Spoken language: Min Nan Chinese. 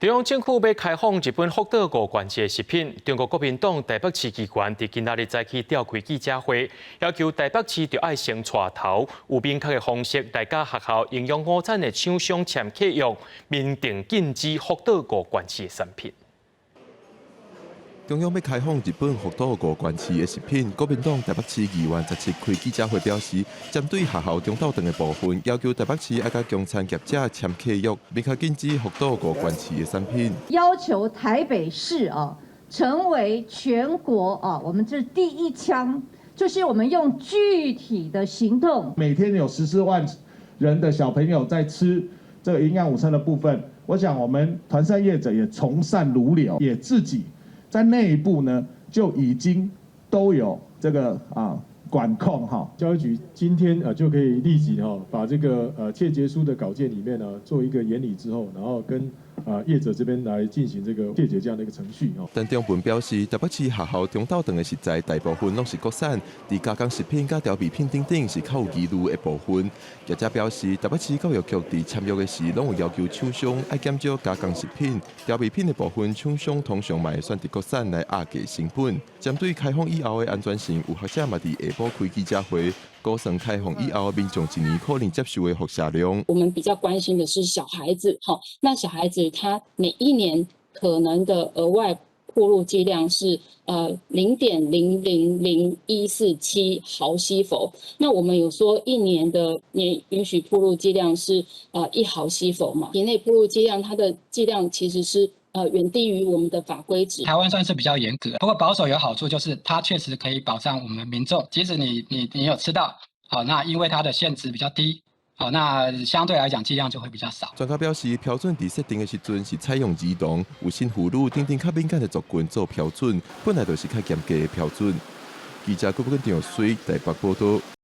中央政府欲開放日本福島五縣市的食品，中國國民黨臺北市議員佇今仔日早起召開記者會，要求臺北市著愛先帶頭，有明確的方式來佮學校營養午餐的廠商簽契約，明定禁止福島五縣市的產品。中央欲開放日本福島五縣市的食品，國民黨臺北市議員17開記者會表示，針對學校中晝頓的部分，要求臺北市愛佮供餐業者簽契約，明確禁止福島五縣市的產品。要求台北市啊，成為全國啊，我們這第一槍，就是我們用具體的行動。每天有14萬人的小朋友在吃這個營養午餐的部分，我想我們團膳業者也從善如流，也自己在內部呢就已經都有這個管控哈。教育局今天就可以立即哈把這個切結書的稿件裡面呢做一個研擬之後，然後跟業者這邊來進行這個切結這樣的一個程序哦。陳中文表示，臺北市學校中晝頓的食材大部分攏是國產，佇加工食品佮調味品等等是較有疑慮的部分。業者表示，臺北市教育局佇簽約的時，攏有要求廠商愛減少加工食品、調味品的部分，廠商通常嘛會選擇國產來壓低成本。針對開放以後的安全性，有學者嘛佇下晡開記者會，估算開放以後，民眾一年可能接受的輻射量。我們比較關心的是小孩子，好，那小孩子他每一年可能的額外暴露劑量是0.000147毫西弗。那我們有說一年的年允許暴露劑量是1毫西弗嘛？體內暴露劑量，它的劑量其實是遠低於我們的法規值。台灣算是比較嚴格，不過保守有好處，就是它確實可以保障我們民眾，即使你有吃到，好，那因為它的限值比較低。好，那相對來講劑量就會比較少。專家表示，標準佇設定的時陣是採用兒童、有新婦女等等較敏感的族群做標準，本來就是較嚴格的標準。記者郭本張水台北報道。